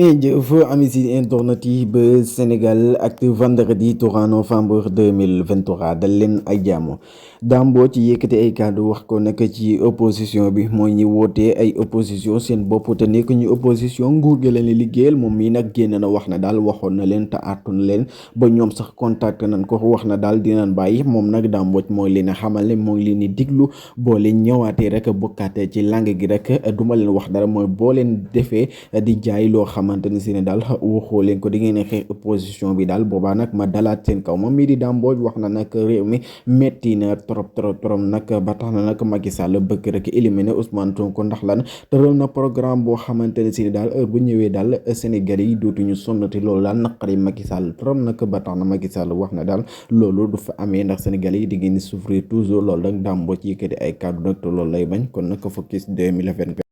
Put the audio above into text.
jëf ami si internet yi ba Sénégal ak vendredi 3 novembre 2023 dal leen ay jàmm damboo ci yëkkati ay kàddu wax ko nag ci opposition bi mooy ñi wootee ay opposition seen bopp te nekk ñu opposition nguur gi leen liggéeyal moom mii nag génn na wax na daal waxoon na leen te àttu na leen ba ñoom sax contact nañ ko wax na daal dinañ bàyyi moom nag damboo mooy leen a xamal ne moo ngi leen di diglu boo leen ñëwaatee rek bokkaatee ci langue gi rek duma leen wax dara mooy boo leen defee di jaay loo xamante ni si ne daal waxoo leen ko di ngeen xeex opposition bi daal boobaa nag ma dalaat seen kaw moom mii di Dame Mbodj wax na nag réew mi metti na trop nag ba tax na nag Macky Sall bëgg rek éliminer Ousmane Sonko ndax lan tëral na programme boo xamante ne si ne daal heure bu ñëwee daal Sénégal yi dootuñu sonnati loolu daal naqari Macky Sall trop nag ba tax na Macky Sall wax na daal loolu du fa amee ndax Sénégal yi di ngeen souffrir toujours loolu nag Dame Mbodj yëkkati ay kàddu nag te loolu lay bañ kon nag focus 2024